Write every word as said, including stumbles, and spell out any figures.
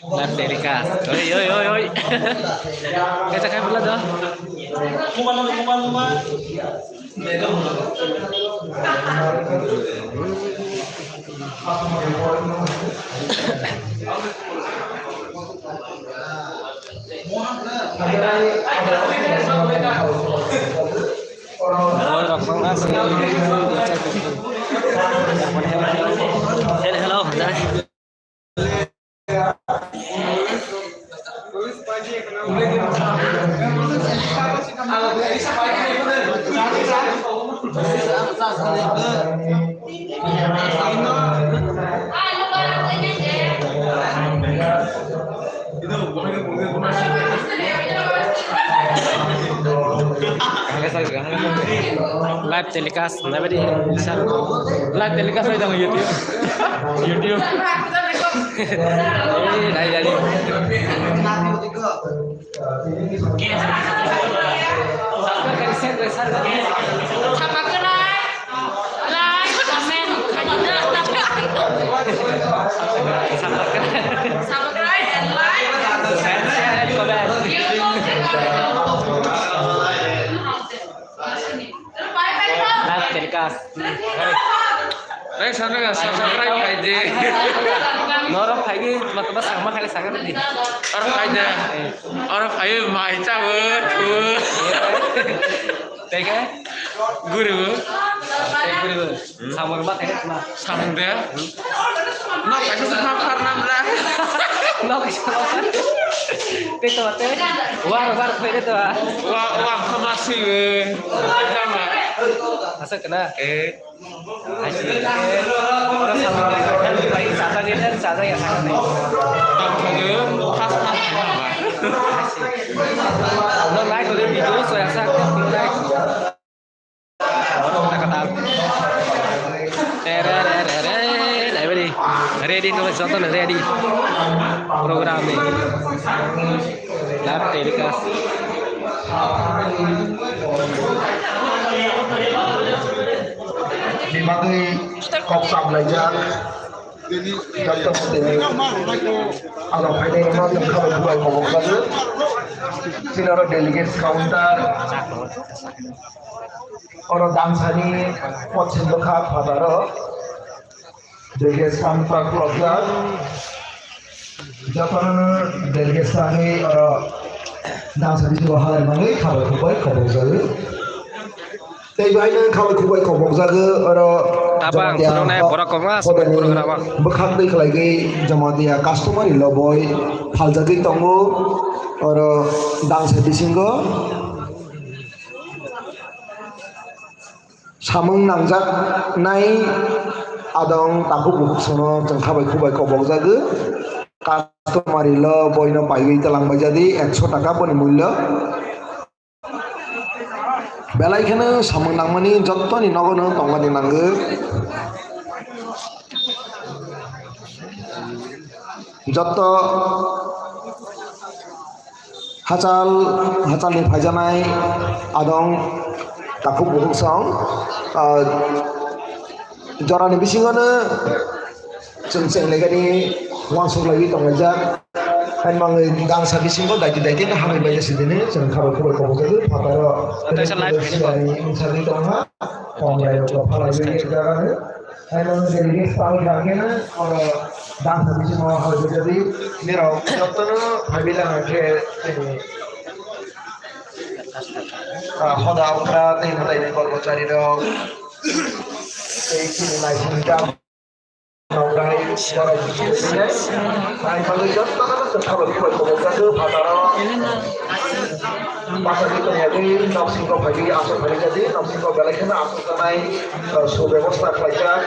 Live telecast. Oi, oi, oi, oi. Kita kayak pula dah. Hello, hello. Live telecast, nabari, sir. Live telecast bai tong YouTube. YouTube. Eh, dai, dai. Subscribe and like. Live telecast. Rek sana ga subscribe khai de. Norok khai de, mataba sama khai sakar di. Oro khai de. Oro khai mai cha bo. Teke? Guru. Teke guru. Samung ba khai na. Samung de. No, kaisa sa phar nam la. No, kaisa sa phar. Te to, te. War, war, te to. Wa, wa, khamasi. Sama. Asa kena. Eh. Ready, ready, ready. Program ni. Live telecast. Ni bagwi kok samlaijak. Joto tini aro phainai rokno tongkha bai kobok jago. Chini oro delegates counter. Oro dangsani pochim bwkha phataro. Delegates counter khulokjak. Jotono delegates thangwi oro dangsa bisingo halai mangwi khabai khukbai kobokjago. Tei bahaino khabai khukbai kobokjago oro Tabang Jamatia phunuknai ho-, borok kwbangma hodani program o. Bwkhak twi khlaigwi Jamatia customary loboi phaljagwi tongo oro dangsa bisingo. Samung nangjaknai adong takhuk bukhuk sono chwng khabai khukbai kobokjago. Customary lo boino paiwi twlang baijadi ekso taka boni mullo. Belai kheno samung nangmani jottoni nogono tongmani nango. Jotto hachal, hachalni phaijaknai adong takhuk bukhuk song, ah, jorani bisingono chwng chenglaigani uansuk laiwi tonglaijak. Haino mangwi dangsa bisingo daiti daiti no hamwi baijak sidini chwng khabai khukbai kobokjagwi phataro. Naithosa live khaini bo. Siani wngchagwi tongkha. Komrai rok phalaiwi jaga no. Haino delegate pal kha khe no oro dangsa bisingo hoi bujadi nirok jotono phaibila khe chini, ah, hoda okra tei mwtaini kormochari rok tei chini naising jam nokrai borok bisingo sinai. Hai bagwi jotono khabai khukbai kobokjagwi phataro. Bachagwi tongya di, noksingo phaidi, aswk phaidi jadi, noksingo belai kheno aswk janai, uh, subebostha khlaijak.